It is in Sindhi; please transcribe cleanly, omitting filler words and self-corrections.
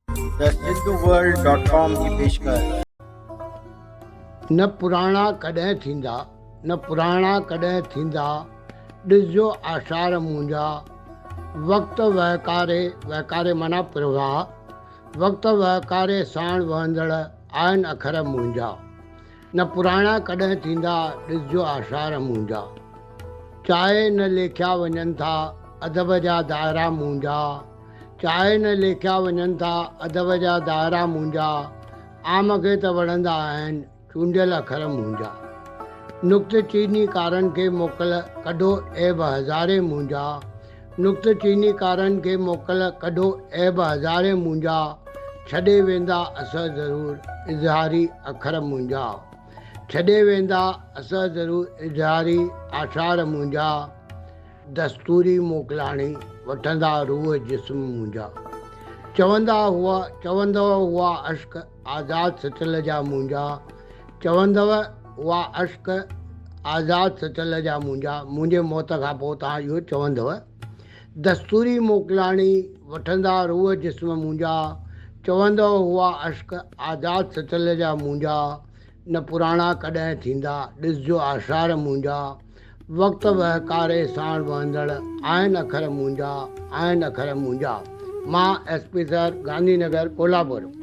The Sindhu world dot com جي پيشڪش. نه پراڻا ڪڏهن ٿيندا، نه پراڻا ڪڏهن ٿيندا، ڏسجو آشار منهنجا، وقت وهڪاري، وهڪاري معنيٰ پرواهه، وقت وهڪاري ساڻ وهندڙ آهن اکر منهنجا. نه پراڻا ڪڏهن ٿيندا، ڏسجو آشار منهنجا. چاهي نه ليکيا وڃن ٿا، ادب جا دائرا منهنجا. چاهي نه ليکيا وڃن ٿا، ادب جا دائرا منهنجا. عام کي ته وڻندا آهن، چونڊيل اکر منهنجا. نڪته چيني ڪارن کي موڪل، ڪڍو عيب هزارين منهنجا. نڪته چيني ڪارن کي موڪل، ڪڍو عيب هزارين منهنجا. ڇڏي ويندا اثر ضرور، اظهاري اکر منهنجا. ڇڏي ويندا اثر ضرور، اظهاري آثار منهنجا. دستوري موڪلاڻي، وٺندا روح جسم منهنجا. چوندا هئا، چوندؤ هئا عشق آزاد سچل جا منهنجا. چوندؤ هئا عشق آزاد سچل جا منهنجا. منهنجي موت کان پوء توهان اهو چوندؤ. دستوري موڪلاڻي، وٺندا روح جسم منهنجا. چوندؤ هئا عشق آزاد سچل جا منهنجا. نه پراڻا ڪڏهن ٿيندا، ڏسجو آثار منهنجا. وقت وهڪاري ساڻ وهندڙ، آهن اکر منهنجا، آهن اکر منهنجا. مان S P sir, Gandhi Nagar, Kolhapur.